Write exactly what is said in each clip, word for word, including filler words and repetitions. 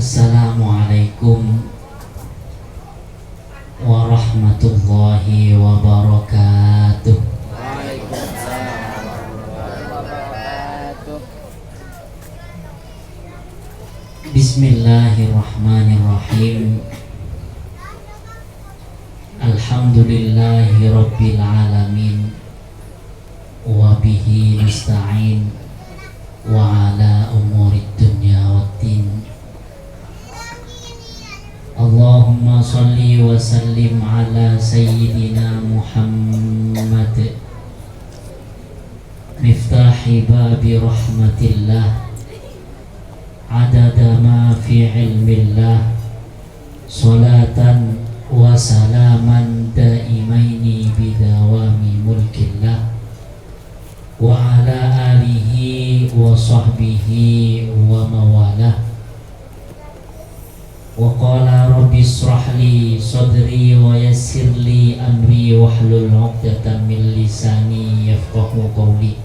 Assalamualaikum warahmatullahi wabarakatuh. Bismillahirrahmanirrahim. Alhamdulillahirabbil alamin. Wa bihi nasta'in wa ala umurid dunya waddin. Allahumma shalli wa sallim ala sayyidina Muhammad miftahi babi rahmatillah adada ma fi ilmillah. Sholatan wa salaman daimaini bidawami mulkillah, wa ala alihi wa sahbihi wa mawalah. Wa qala rabbi israh li sadri wa yassir li amri wahlul 'uqdatam min lisani yafqahu qawli.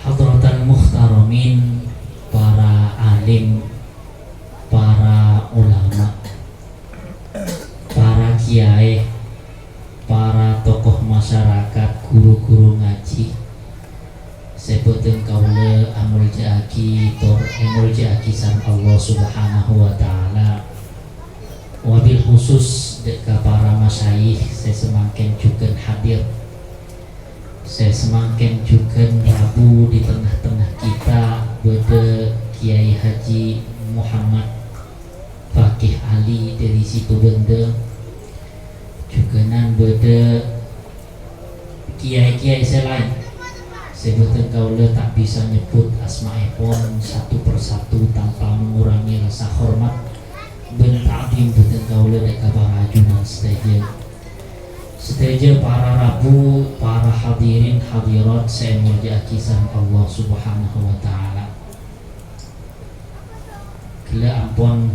Hadratal muhtaramin, para alim, para ulama, para kiyaè, para tokoh masyarakat, guru-guru ngajhi, sè bhâdhân kaulâ amoljâ'aghi tor èmoljâ'aghi sareng Allah Subhanahu wa Ta'ala. Wabil khusus dâ' ka para masyayikh sè samangkèn jhughân hadir. Sè samangkèn jhughân rabu di tengah-tengah kita bâdâ Kiai Haji Muhammad Fakih Ali dâri Situbondo. Jhughânan bâdâ kiai-kiai sè laèn sè bhâdhân kaulâ ta' bisa nyebbhut asmaèpon satu per satu tanpa mengurangi rasa hormat bân ta'dhim bhâdhân kaulâ dâ' ka para ajunan sadhâjâ. Sadhâjâ para rabu, para hadirin hadirat sè èmoljâ'aghi sareng Allah Subhanahu wa Ta'ala. Ghellâ' ampon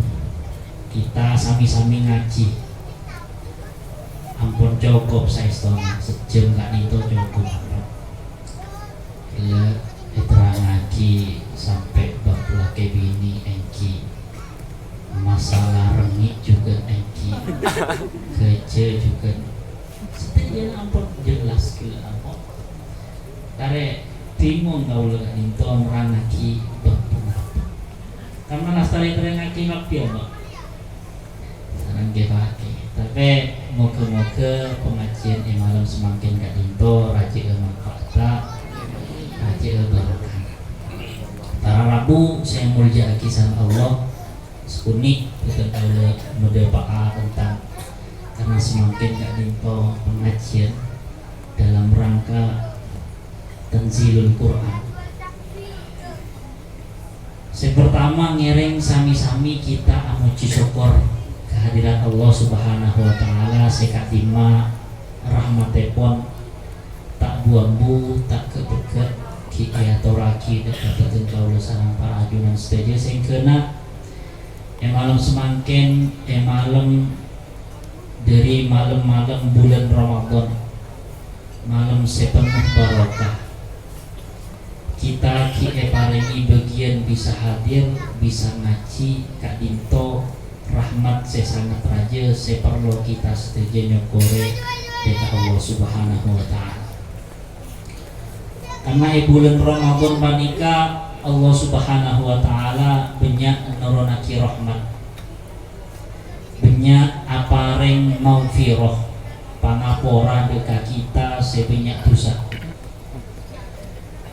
kita sami-sami ngajhi. Ampon cokop saèstona, sajjhâm ka'dinto cokop. Ghellâ' èterrangaghi sampè' bab lakè binè èngghi. Masalah rengngè' jhughân èngghi. Ghâjâ jhughân. Sadhâjâna ampon jelas ghellâ' ampon. Karè bingung kaulâ ka'dinto nerrangaghi bab ponapa. Karna lastarè terrangaghi kabbhi, Pak. Sareng ghi' pake. Tapè moghâ-moghâ pangajiyân è malem samangkèn ka'dinto rajâ'â manfaat, rajâ'â barokah. Para rabu sè èmoljâ'aghi sareng Allah, sakonè' bhâdhân kaulâ madapa'a tentang karna samangkèn ka'dinto pangajiyân dalam rangka Tanzilul Quran. Sè pertama, ngèrèng sami-sami kita amojhi sokkor kehadiran Allah Subhanahu wa Ta'ala sè ka'dimma rahmatèpon ta' bu-ambu, ta' ghâ'-pegghâ' ghi' èatorraghi dâ' ka bhâdhân kaulâ sareng para ajunan sadhâjâ sèngghâna è malem samangkèn, è malem dâri malem-malem bulân Ramadan. Malem sè penuh barokah. Kita ghi' èparèngè bâgiyân bisa hadir, bisa ngajhi, ka'dinto rahmat sè sanget rajâ sè parlo kita sadhâjâ nyokkorè dâ' ka Allah Subhanahu wa Ta'ala. Karna è bulân Ramadan panèka Allah Subhanahu wa Ta'ala bânnya' nurunaghi rahmat. Bânnya' aparèng maghfirah, pangapora dâ' ka kita sè bânnya' dhusa.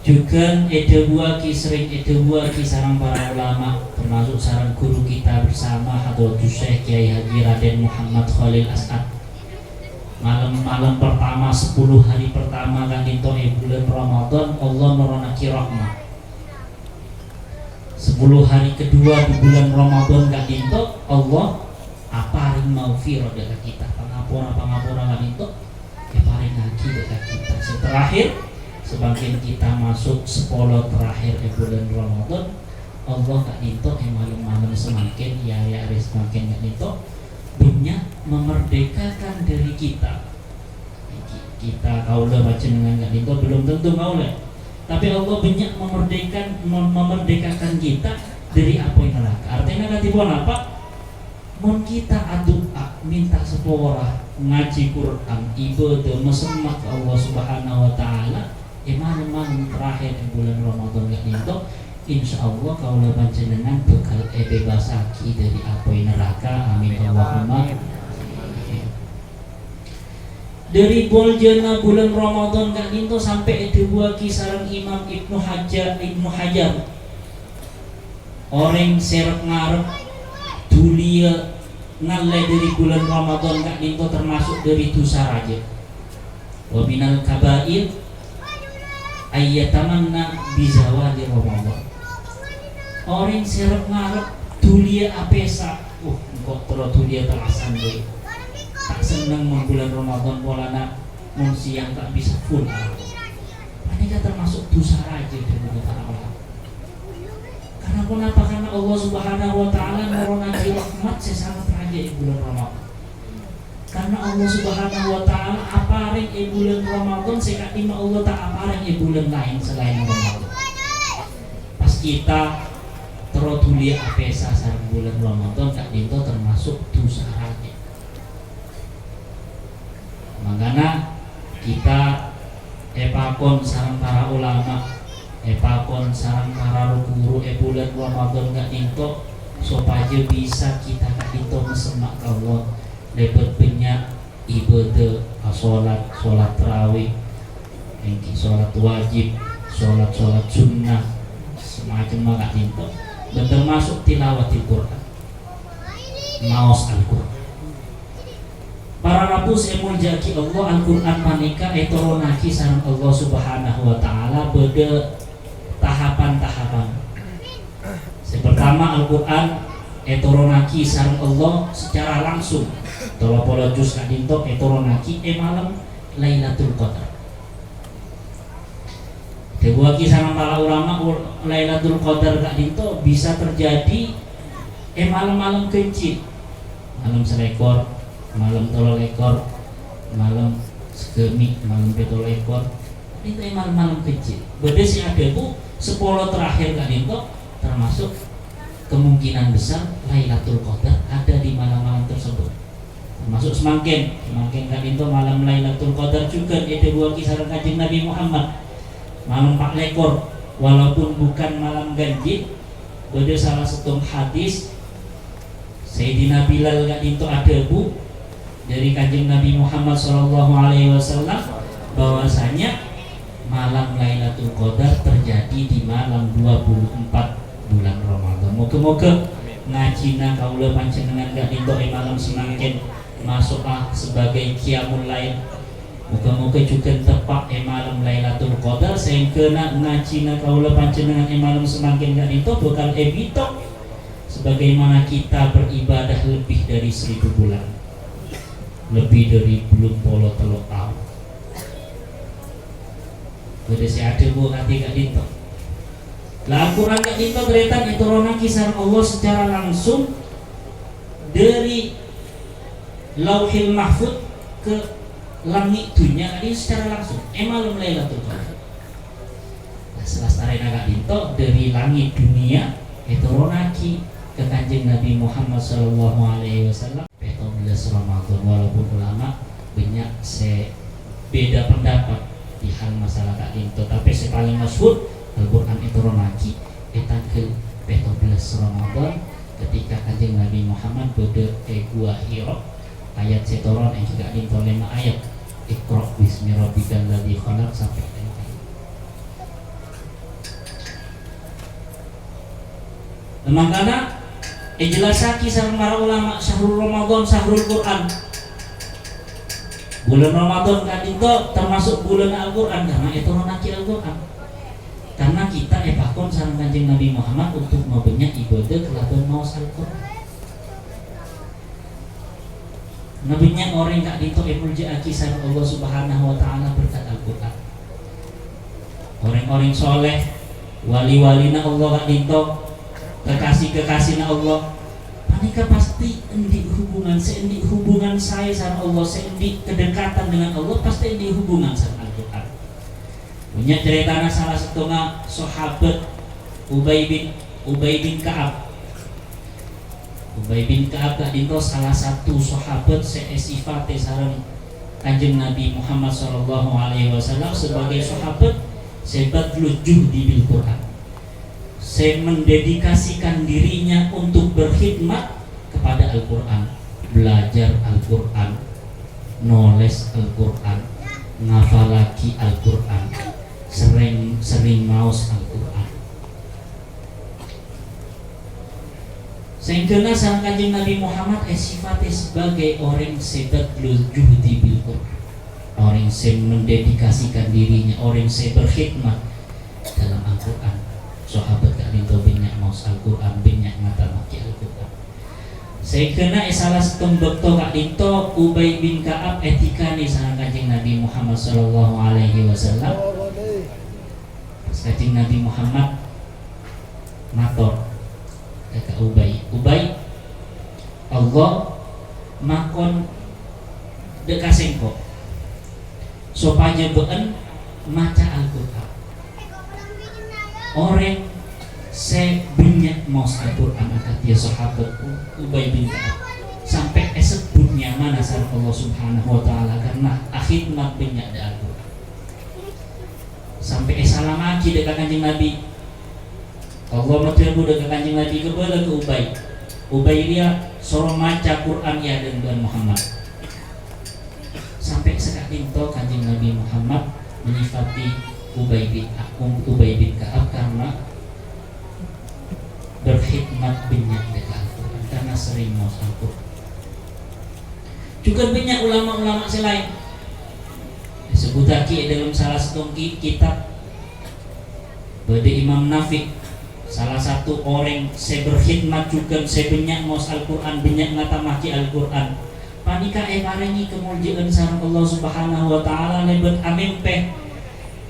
Jhughân èdhâbuwâghi, serrèng èdhâbuwâghi sareng para ulama, termasuk sareng guru kita bersama Hadratus Syekh Kiai Haji Raden Muhammad Khalil As'ad. Malem-malem pertama, sepuluh hari pertama ka'dinto è bulân Ramadan, Allah nurunaghi rahmat. Sepuluh hari kedua di bulan Ramadan ka'dinto, Allah aparèng maghfirah dâ' ka kita, pangapora-pangapora ka'dinto èparèngaghi dâ' ka kita. Sè terakhir, samangkèn kita masuk sepuluh terakhir è bulân Ramadan, Allah ka'dinto è malem-malem samangkèn, è arè-arè samangkèn ka'dinto, bânnya' memerdekakan dâri kita. Kita, kaulâ panjhennengngan ka'dinto belum tentu kaulâ. Tapè Allah bânnya' memerdekakan, mem-, memerdekakan kita dâri apoy naraka. Artèna kadhi ponapa? Mon kita adu'a, minta sapora, ngajhi Qur'an, ibadah, masemma ka Allah Subhanahu wa Ta'ala, è malem-malem terakhir è bulân Ramadan ka'dinto, insyaallah kaulâ panjhennengngan bhâkal èbebasaghi dâri apoy naraka. Amin, Allahumma amin. Dâri poljâna bulân Ramadan ka'dinto sampè' èdhâbuwâghi sareng Imam Ibnu Hajar, Ibnu Hajar, orèng sè rep-ngarep dhuliyâ ngallè dâri bulân Ramadan ka'dinto termasuk dâri dhusa rajâ. Wa minal kaba'ir ayyatamanna bizawali Ramadan. Orèng sè rep-ngarep dhuliyâ apèsa, "Uh, engko' terro dhuliyâ tellasan, boy. Ta' senneng mon bulân Ramadan polana mon sèyang ta' bisa full." Panèka termasuk dhusa rajâ dâri para ulama. Karena ponapa? Karena Allah Subhanahu wa Ta'ala nurunaghi rahmat sè sanget rajâ è bulân Ramadan. Karena Allah Subhanahu wa Ta'ala aparèng è bulân Ramadan sè ka'dimma Allah ta' aparèng è bulân laèn salaèn Ramadan. Pas kita terro dhuliyâ apèsa sareng bulân Ramadan, ka'dinto termasuk dhusa rajâ. Mangkana kita èpakon sareng para ulama, èpakon sareng para ru-ghuru è bulân Ramadan ka'dinto, sopajâ bisa kita ka'dinto masemma ka Allah lèbât bânnya' ibadah, asholat, sholat tarawih, èngghi sholat wajib, sholat-sholat sunnah, samacemma ka'dinto, bân termasuk tilawatil Qur'an, maos Al-Qur'an. Para rabu sè èmoljâ'aghi Allah, Al-Qur'an panèka ètoronaghi sareng Allah Subhanahu wa Ta'ala bâdâ tahapan-tahapan. Sè pertama, Al-Qur'an ètoronaghi sareng Allah secara langsung. Tello polo juz ka'dinto ètoronaghi è malem Lailatul Qadar. Èdhâbuwâghi sareng para ulama, ul-, Lailatul Qadar ka'dinto bisa terjadi è malem-malem ghânjhil. Malem salèkor, malem tello lèkor, malem sagâmè', malem pètto lèkor. Ka'dinto è malem-malem ghânjhil. Bâdâ sè adhâbu sapolo terakhir ka'dinto termasuk kemungkinan besar Lailatul Qadar ada di malam-malam tersebut. Termasuk samangkèn, samangkèn ka'dinto malem Lailatul Qadar jhughân èdhâbuwâghi sareng Kanjeng Nabi Muhammad. Malem pa' lèkor, walaupun bukan malam ganjil, bâdâ sala sèttong hadis, Sayyidina Bilal ka'dinto adhâbu dâri Kanjeng Nabi Muhammad sallallahu alaihi wasallam, bahwasanya malam Lailatul Qadar terjadi di malam dua puluh empat bulan Ramadan. Moga-moga ngajhina kaulâ panjhennengngan ka'dinto è malem samangkèn maso'a sebagai qiyamul lail. Moga-moga jhughân teppa' è malem Lailatul Qadar, saèngghâna ngajhina kaulâ panjhennengngan è malem samangkèn ka'dinto bhâkal èbitong sebagaimana kita beribadah lebih dari seribu bulan, lebih dari tello polo tello taon. Bâdâ sè adhâbu kadhi ka'dinto. La, Al-Qur'an ka'dinto tarètan ètoronaghi sareng Allah secara langsung dâri Lauhil Mahfuz ka langngè' dhunnya ka'dinto secara langsung è malem Lailatul Qadar. Nah, salastarèna ka'dinto dâri langngè' dhunnya ètoronaghi ka Kanjeng Nabi Muhammad sallallahu alaihi wasallam. Pètto bellâs Ramadan, walaupun ulama bânnya' sè bhidhâ pendapat di hal masalah ka'dinto, tapè sè palèng masyhur, Al-Qur'an ètoronaghi è tangghâl pètto bellâs Ramadan, ketika Kanjeng Nabi Muhammad bâdâ è Gua Hira. Ayat sè toron èngghi ka'dinto lèma ayat, "Iqra' bismi rabbikal ladzi khalaq," sampè' lèma ayat. Mangkana èjellassaghi sareng para ulama, syahrul Ramadan, syahrul Qur'an. Bulân Ramadan ka'dinto termasuk bulân Al-Qur'an karena ètoronaghi Al-Qur'an. Karena kita èpakon sareng Kanjeng Nabi Muhammad untuk mabânnya' ibadah kalabân maos Al-Qur'an. Bânnya' orèng ka'dinto èmoljâ'aghi sareng Allah Subhanahu wa Ta'ala berkat Al-Qur'an. Orèng-orèng soleh, wali-walina Allah ka'dinto, kekasih-kekasihna Allah, panèka pastè andi' hubungan, sè andi' hubungan saè sareng Allah, sè andi' kedekatan dengan Allah, pastè andi' hubungan sareng Al-Qur'an. Bânnya' carètana sala sèttonga sahabat Ubay bin, Ubay bin Ka'ab. Ubay bin Ka'ab ka'dinto sala satu sahabat sè èsifati sareng Kanjeng Nabi Muhammad sallallahu alaihi wasallam sebagai sahabat sè badlul juhdi bil Qur'an, sè mendedikasikan dirinya untuk berkhidmat kepada Al-Qur'an, belajar Al-Qur'an, nolès Al-Qur'an, ngafalaghi Al-Qur'an, sering-sering maos Al-Qur'an. Sehingga sareng Kanjeng Nabi Muhammad èsifati sebagai orèng sè badlul juhdi bil Qur'an, orèng sè mendedikasikan dirinya, orèng sè berkhidmat dalam Al-Qur'an. Sahabat ka'dinto bânnya' maos Al-Qur'an, bânnya' ngatamaghi Al-Qur'an. Sehingga è sala sèttong bâkto ka'dinto Ubay bin Ka'ab èdikanè sareng Kanjeng Nabi Muhammad sallallahu alaihi wasallam. Pas Kanjeng Nabi Muhammad mator ka Ubay, "Ubay, Allah makon dâ' ka sèngko' sopajâ bâ'en maca Al-Qur'an." Orèng sè bânnya' maos Al-Qur'an akadhi sahabat U-, Ubay bin Ka'ab, sampè' èsebbhut nyamana sareng Allah Subhanahu wa Ta'ala karna akhidmat bânnya' dâ' Al-Qur'an. Sampè' èsalamaghi dâ' ka Kanjeng Nabi. Allah madhâbu dâ' ka Kanjeng Nabi, "Kabâlâ ka Ubay. Ubay rèya soro maca Qur'an è adâ'na bâ'en Muhammad." Sampè' saka'dinto Kanjeng Nabi Muhammad manyifati Ubay bin, Ubay bin Ka'ab karna berkhidmat bânnya' dâ' ka Al-Qur'an, karna serrèng maos Al-Qur'an. Jhughân bânnya' ulama-ulama sè laèn. Èsebbhuttaghi è dâlem sala sèttong ki-, kitab. Bâdâ Imam Nafi', sala satu orèng sè berkhidmat jhughân sè bânnya' maos Al-Qur'an, bânnya' ngatamaghi Al-Qur'an. Panèka èparèngè kamoljâ'ân sareng Allah Subhanahu wa Ta'ala lèbât amèmpè.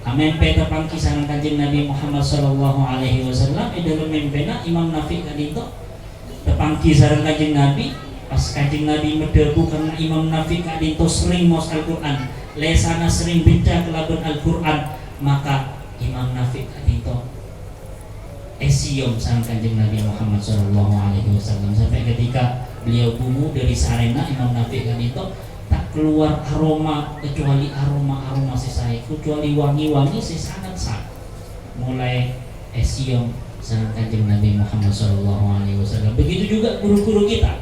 Amèmpè tapangghi sareng Kanjeng Nabi Muhammad sallallahu alaihi wasallam. È dâlem mèmpèna Imam Nafi' ka'dinto tapangghi sareng Kanjeng Nabi, pas Kanjeng Nabi madhâbu karna Imam Nafi' ka'dinto serrèng maos Al-Qur'an, lèsanna serrèng bhâca kalabân Al-Qur'an, maka Imam Nafi' ka'dinto èsèyom sareng Kanjeng Nabi Muhammad sallallahu alaihi wasallam, sampè' ketika beliau bungo dâri sarèna Imam Nafi' ka'dinto ta' kalowar aroma kecuali aroma-aroma sè saè, kecuali wangi-wangi sè sanget saè. Molaè èsèyom sareng Kanjeng Nabi Muhammad sallallahu alaihi wasallam. Begitu juga guru-guru kita.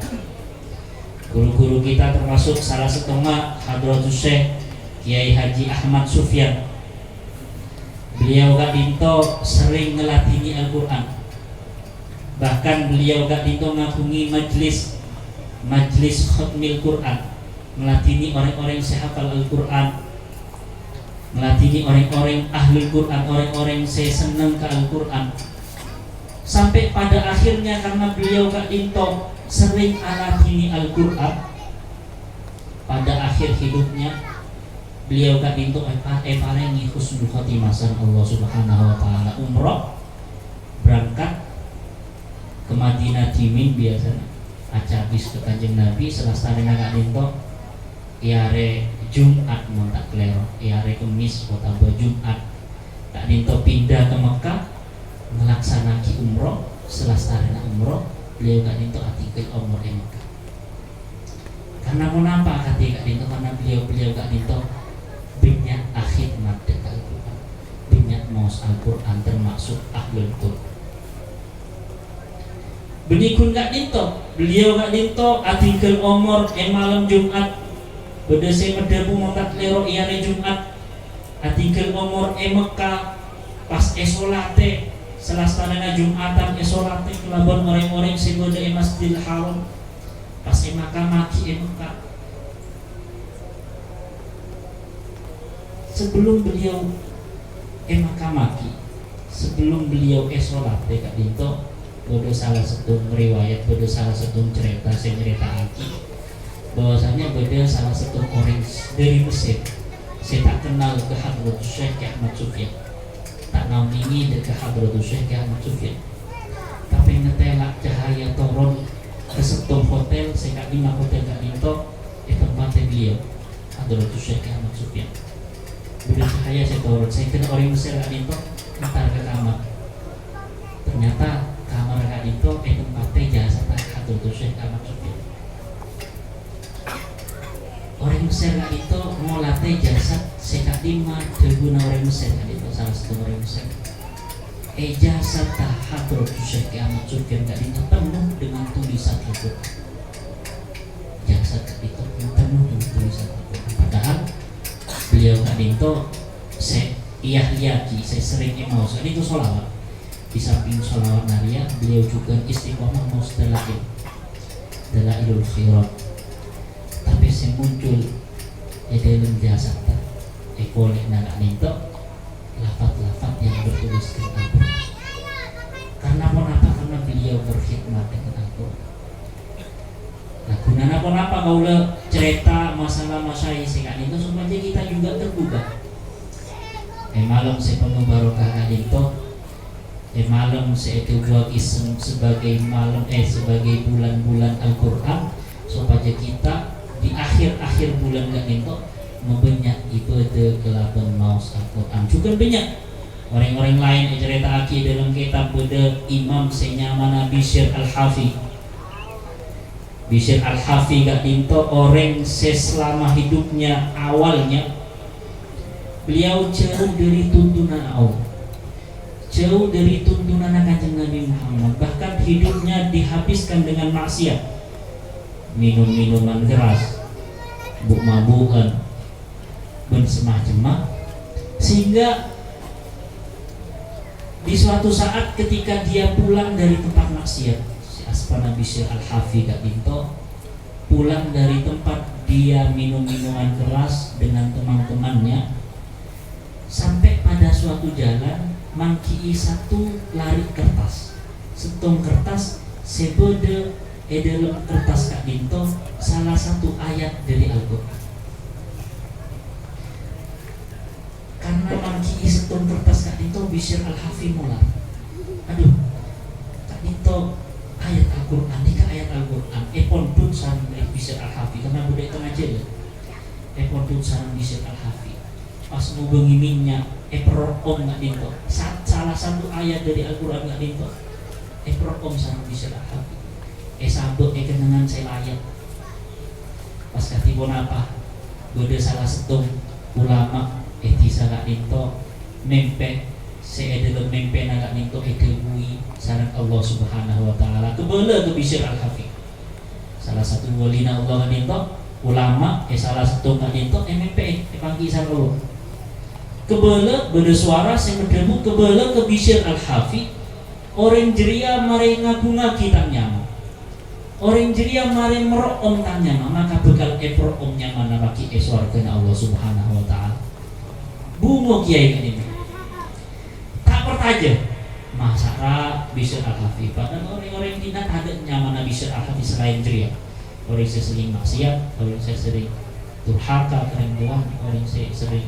Guru-guru kita termasuk sala sèttonga Hadratus Syekh Kiai Haji Ahmad Sufyan. Beliau ka'dinto serrèng ngaladhinè Al-Qur'an. Bahkan beliau ka'dinto ngaghungè majlis, majlis khatmil Qur'an, ngaladhinè orèng-orèng sè hafal Al-Qur'an, ngaladhinè orèng-orèng ahlul Qur'an, orèng-orèng sè senneng ka Al-Qur'an. Sampè' pada akhirnya, karena beliau ka'dinto serrèng aladhinè Al-Qur'an, pada akhir hidupnya, beliau ka'dinto èpa-, èparèngè husnul khotimah sareng Allah Subhanahu wa Ta'ala, umroh, berangkat ka Madinah dhimèn biyasana, acabis ka Kanjeng Nabi, salastarèna ka'dinto è arè Jumat, mon ta' kalèro, è arè Kemmis otabâ Jumat, ka'dinto pinda ka Mekkah, ngalaksana'aghi umroh, salastarèna umroh, beliau ka'dinto atinggal omor è Mekkah. Karena ponapa akadhi ka'dinto? Karena beliau-beliau ka'dinto bânnya' akhidmat dâ' ka Al-Qur'an, bânnya' maos Al-Qur'an, termasuk ahlul Qur'an. Bânnè ghun ka'dinto, beliau ka'dinto atinggal omor è malem Jumat, bâdâ sè madhâbu mon ta' kalèro è arè Jumat, atinggal omor è Mekkah, pas èsolatè, salastarèna Jumatan èsolatè kalabân orèng-orèng sè bâdâ è Masjidil Haram. Pas èmakamaghi è Mekkah. Sebelum beliau èmakamaghi, sebelum beliau èsolatè ka'dinto, bâdâ sala sèttong riwayat, bâdâ sala sèttong carèta sè nyarèta'aghi bahwasanya bâdâ sala sèttong orèng dâri Mesir sè ta' kennal ka Hadratus Syekh Ahmad Sufyan. Ta' ngaonèngè dâ' ka Hadratus Syekh Ahmad Sufyan. Tapè ngatèla' cahaya toron ka sèttong hotel sè ka'dimma hotel ka'dinto è tempatnya beliau, Hadratus Syekh Ahmad Sufyan. Bâdâ cahaya Iyâ, sè torot, sè kèng orèng Messer ka'dinto entar ka kamar. Ternyata kamar ka'dinto ètempatè jasadda Hadratus Syekh Ahmad Sufyan. Orèng Messer ka'dinto ngolatè jasad sè ka'dimma dhâbuna orèng Messer ka'dinto, sala sèttong orèng Messer. È jasadda Hadratus Syekh Ahmad Sufyan ka'dinto penuh dengan tulisan Al-Qur'an. Jasad ka'dinto penuh dengan tulisan Al-Qur'an. Padahal beliau ka'dinto sè èahliyaghi, sè serrèng èmaos ka'dinto sholawat. Di samping sholawat narèya, beliau juga istiqomah maos Dalail, Dalailul Khairat. Tapè sè muncul è dâlem jasadda, è polèna ka'dinto, lafat-lafat yang bertuliskan Al-Qur'an. Karena ponapa? Karena beliau berkhidmat dengan Al-Qur'an. Nah, ghunana ponapa kaulâ carèta masalah masyayikh sè ka'dinto, supaya kita juga tergugah. È malem sè penuh barokah ka'dinto, è malem sè èdhâbuwaghi se-, sebagai malem, eh, sebagai bulan-bulan Al-Qur'an, supaya kita di akhir-akhir bulan ka'dinto mabânnya' ibadah kalabân maos Al-Qur'an. Jhughân bânnya' orèng-orèng laèn ècarèta'aghi dâlem kètab, bâdâ imam sè nyamana Bishr Al-Hafi. Bishr Al-Hafi ka'dinto orèng sè selama hidupnya awalnya beliau jauh dari tuntunan Allah, jauh dari tuntunanna Kanjeng Nabi Muhammad, bahkan hidupnya dihabiskan dengan maksiat, minum-minuman keras, bu-mabukan, bân samacemma, sehingga di suatu saat ketika dia pulang dari tempat maksiat, si Aspa Nabi Syekh Al-Hafi ka'dinto pulang dari tempat dia minum minuman keras dengan teman-temannya, sampai pada suatu jalan, mangghi'i satu lari kertas, sèttong kertas sè bâdâ è dâlem kertas ka'dinto salah satu ayat dari Al-Qur'an. Karena mangghi'i sèttong kertas ka'dinto, Bishr Al-Hafi molar. Adhu, ka'dinto ayat Al-Qur'an, nèka ayat Al-Qur'an. Èpondhut sareng Bishr Al-Hafi, karena bâdâ è tengnga jhâlân. Èpondhut sareng Bishr Al-Hafi. Pas ngobângè mènnya', èperro'om ka'dinto. Sa-, salah satu ayat dari Al-Qur'an ka'dinto èperro'om sareng Bishr Al-Hafi. Èsabâ' è kennengngan sè layat. Pas kadhi ponapa? Bâdâ salah sèttong ulama è dhisa ka'dinto mèmpè, sè è dâlem mèmpèna ka'dinto èdhâbuwi sareng Allah Subhanahu wa Ta'ala, "Kabâlâ ka Bishr Al-Hafi." Salah satu walina Allah ka'dinto, ulama, è salah sèttong ka'dinto, èmèmpè'è, èpangghi sareng Allah. Kabâlâ, bâdâ sowara sè madhâbu, "Kabâlâ ka Bishr Al-Hafi, orèng jârèya marè ngaghungaghi tang nyama." Orèng jârèya marè merro'om tang nyama, maka bhâkal èperro'om nyamana paghi' è sowarghâna Allah Subhanahu wa Ta'ala. Bungo kèyaè ka'dinto. Ta' parcajâ. Masa ra Bishr Al-Hafi. Padahal orèng-orèng dinna' tadâ' nyamana Bishr Al-Hafi salaèn jârèya. Orèng sè serrèng maksiat, orèng sè serrèng durhaka ka rèng towana, orèng sè serrèng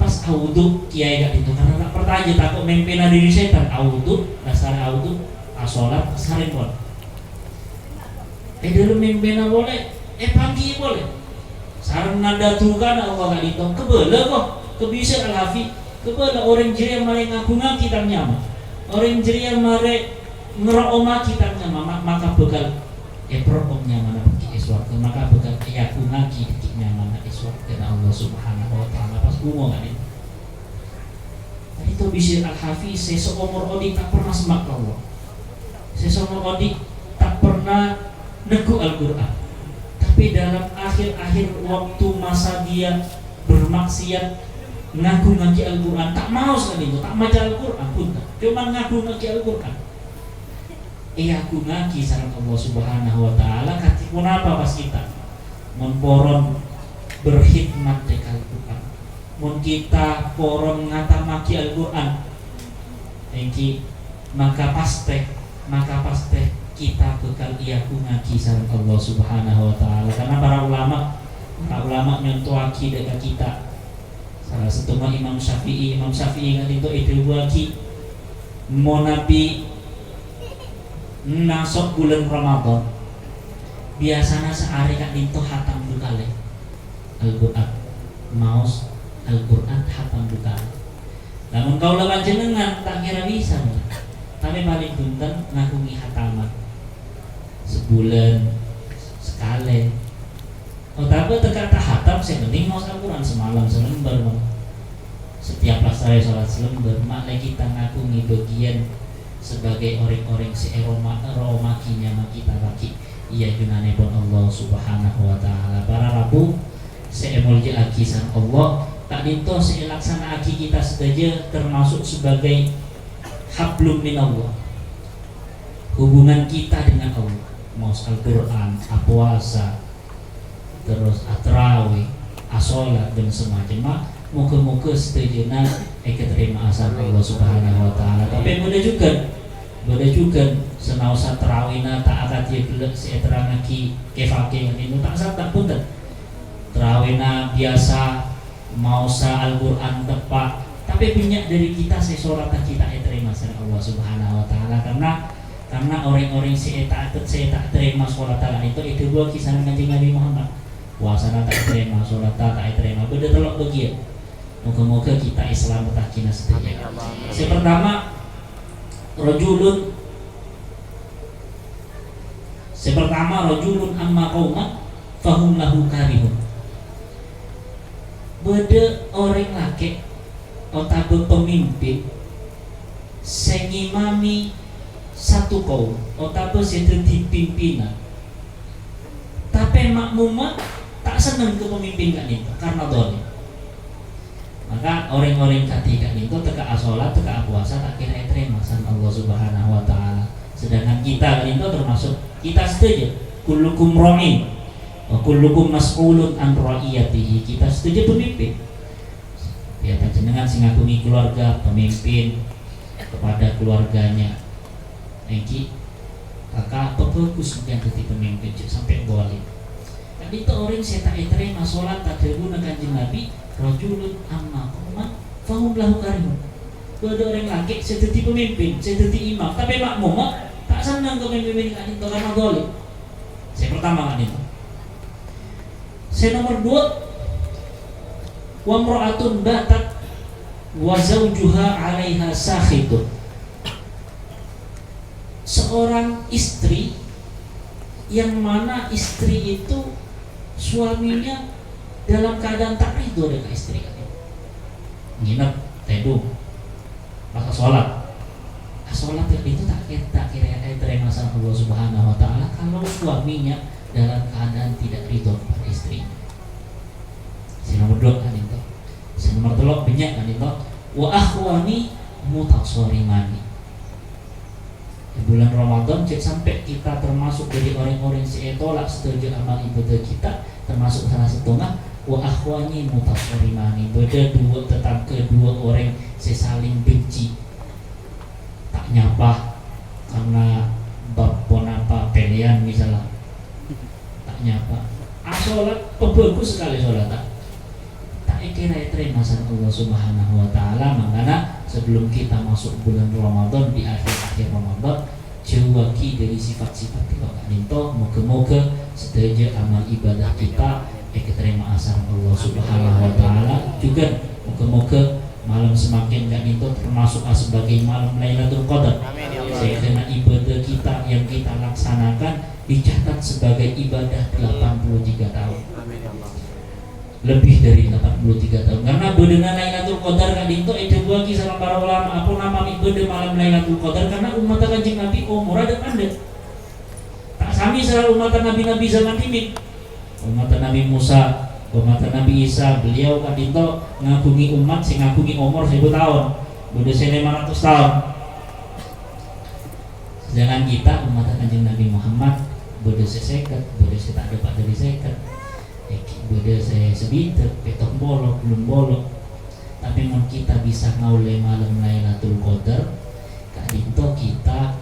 Pas awudu, kèyaè ka'dinto, karena ta' parcajâ, tako' mèmpèna dâri sètan. Awudu, dhâsarra awudu, asolat, sarèng pon. È dâlem mèmpèna polè, èpangghi'i polè. Sareng nanda dhukana Allah ka'dinto, "Kabâlâ, ko, ka Bishr Al-Hafi, kabâlâ orèng jârèya marè ngaghungaghi tang nyama. Orèng jârèya marè ngerro'omaghi tang nyama, ma-, maka bhâkal èperro'om nyamana paghi' è sowarghâ, maka bhâkal èaghungaghi paghi' nyamana è sowarghâna Allah Subhanahu wa Ta'ala." Pas bungo ka'dinto. Ka'dinto Bishr Al-Hafi sè saomor odi' ta' pernah semma' ka Allah. Sè saomor odi' ta' pernah neggu' Al-Qur'an. Tapi dalam akhir-akhir waktu masa dia bermaksiat, ngaghungaghi Al-Qur'an, ta' maos ka'dinto, ta' maca Al-Qur'an, bhunten. Coma ngaghungaghi Al-Qur'an. Èaghungaghi sareng Allah Subhanahu wa Ta'ala, kadhi ponapa pas kita? Mon poron berkhidmat dhâ' Al-Qur'an. Mon kita poron ngatamaghi Al-Qur'an, èngghi, maka pastè, maka pastè kita bhâkal èaghungaghi sareng Allah Subhanahu wa Ta'ala. Karena para ulama, para ulama nyontowaghi dhâ' ka kita. Salah sèttongnga Imam Syafi'i, Imam Syafi'i ka'dinto èdhâbuwaghi, mon abit maso' bulân Ramadan, biyasana saarè ka'dinto hatam du kalè Al-Qur'an. maos Al-Qur'an hatam bukan. Lamun kaula panjennengan ta' kèra bisa, tapè palèng bhunten ngaghungè hataman. Sabulân sakalè. Otabâ tèka ta' hatam, sè penting maos Al-Qur'an samalem salembâr, mon. Setiap pas sarè salat salembâr, ma'lè kita ngaghungè bâgiyân sebagai orèng-orèng sè èroma-, èromaghi nyama kita laghi' è ajunanèpon Allah Subhanahu wa Ta'ala. Para rabu sè èmoljâ'aghi sareng Allah, ka'dinto sè èlaksana'aghi kita sadhâjâ termasuk sebagai hablum minallah. Hubungan kita dengan Allah, maos Al-Qur'an, apowasa, terros atrawè, asolat, bân samacemma, moghâ-moghâ sadhâjâna èkatarèma'a sareng Allah Subhanahu wa Ta'ala. Tapè bâdâ jhughân, bâdâ jhughân, sanaossa trawèna ta' akadhi ghellâ' sè èterrangaghi Kè Fakè ka'dinto, ta' sarta, bhunten. Trawèna biyasa, maosa Al-Qur'an teppa', tapè bânnya' dhâri kita sè solataghi ta' ètarèma sareng Allah Subhanahu wa Ta'ala, karna, karna orèng-orèng sè èta-, sè ta' tarèma solatta ka'dinto èdhâbuwâghi sareng Kanjeng Nabi Muhammad. Powasana ta' ètarèma, solatta ta' ètarèma, bâdâ tello' bâgiyân. Moghâ-moghâ kita èsalamettaghina sadhâjâ. Amin, ya Allah. Sè partama, rajulun, sè partama, rajulun amma qauman fahum lahu karihun. Bâdâ orèng lakè' otabâ pamimpin sè ngimami satu kaum otabâ sè dhâddhi pimpinan. Tapè ma'mumma ta' senneng ka pamimpin ka'dinto karna dhâlim. Maka orèng-orèng kadhi ka'dinto tèka asolat, tèka apowasa, ta' kèra ètarèma sareng Allah Subhanahu wa Ta'ala. Sedangkan kita ka'dinto termasuk kita sadhâjâ, "Kullukum ra'in, wa kullukum mas'ulun an ra'iyatihi." Kita sadhâjâ pemimpin. Ya, panjhennengngan sè ngaghungè keluarga, pemimpin kepada keluarganya. Èngghi, kakak, apa bagus sampeyan dhâddhi pemimpin, jhâ' sampè' dhâlim. Ka'dinto orèng sè ta' ètarèma solat, ta' dhâbuna Kanjeng Nabi, "Rajulun amma qauman fahum lahu karihun." Bâdâ orèng lakè' sè dhâddhi pemimpin, sè dhâddhi imam, tapè ma'mumma ta' senneng ka pemimpin ka'dinto karna dhâlim. Sè partama ka'dinto. Sè nomer duwâ', "Wamra'atun batat wa zaujuha 'alaiha sakhitun." Seorang istri yang mana istri itu suaminya dalam keadaan tak ridho dengan istri. Nginep, tèdung, pas asolat. Asolat itu ta' kè-, ta' kèra ètarèma sareng Allah Subhanahu wa Ta'ala kalau suaminya dalam keadaan tidak ridho kepada istrinya. Sè nomer duwâ' ka'dinto. Sè nomer tello' bânnya' ka'dinto. "Wa akhwani mutasharimani." Di bulan Ramadan, jhâ' sampè' kita termasuk dhâri orèng-orèng sè ètolak sadhâjâ amal ibadah kita, termasuk salah sèttonga, "Wa akhwani mutasharimani." Bâdâ duwâ' tatangghâ, duwâ' orèng sè saling benci. Ta' nyapa karna bab ponapa pèlèyan, misalnya. Ta' nyapa. Asolat, pabhâghus sakalè solat, ta', ta' èkèra ètarèma sareng Allah Subhanahu wa Ta'ala. Mangkana, sebelum kita masuk bulan Ramadan, di akhir-akhir Ramadan, jhâuwâghi dhâri sifat-sifat ka'dinto. Moghâ-moghâ sadhâjâ amal ibadah kita èkatarèma'a sareng Allah Subhanahu wa Ta'ala. Jhughân, moghâ-moghâ malem samangkèn ka'dinto termasuk sebagai malem Lailatul Qadar. Amin, ya Allah. Sehingga ibadah kita yang kita laksanakan dicatat sebagai ibadah delapan puluh tiga tahun. Amin, ya Allah. Lebih dari delapan puluh tiga tahun. Karena bâdâna Lailatul Qadar ka'dinto èdhâbuwâghi sareng para ulama, aponapa mè' bâdâ malem Lailatul Qadar? Karena ummatta Kanjeng Nabi omorra dâ'-pandâ'. Ta' samè sareng ummatta nabi-nabi zaman dhimèn. Ummatta Nabi Musa, ummatta Nabi Isa, beliau ka'dinto ngaghungè ommat sè ngaghungè omor seribu taon, bâdâ sè lèma ratos taon. Sedangkan kita, ummatta Kanjeng Nabi Muhammad, bâdâ sè sèket, bâdâ sè ta' dâpa' dhâri sèket, bâdâ sè sabidhâk, pèttong polo, tello polo. Tapè mon kita bisa ngaollè malem Lailatul Qadar, ka'dinto kita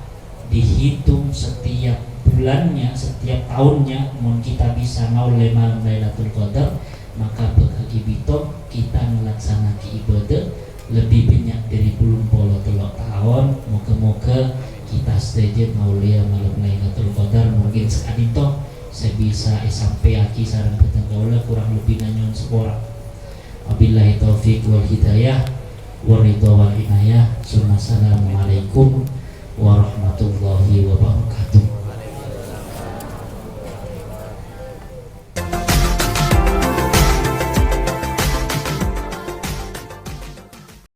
dihitung setiap bulannya, setiap tahunnya, mon kita bisa ngaollè malem Lailatul Qadar, maka bhâkal èbitong kita ngalaksana'aghi ibadah lebbi bânnya' dhâri tello polo tello' taon. Moghâ-moghâ kita sadhâjâ ngaollèya malem Lailatul Qadar. Mungkin saka'dinto sè bisa èsampèyaghi sareng bhâdhân kaulâ, kurang lebbina nyo'on sapora. Billahi taufiq wal hidayah, wa ridha wal inayah. Summa assalamualaikum warahmatullahi wabarakatuh.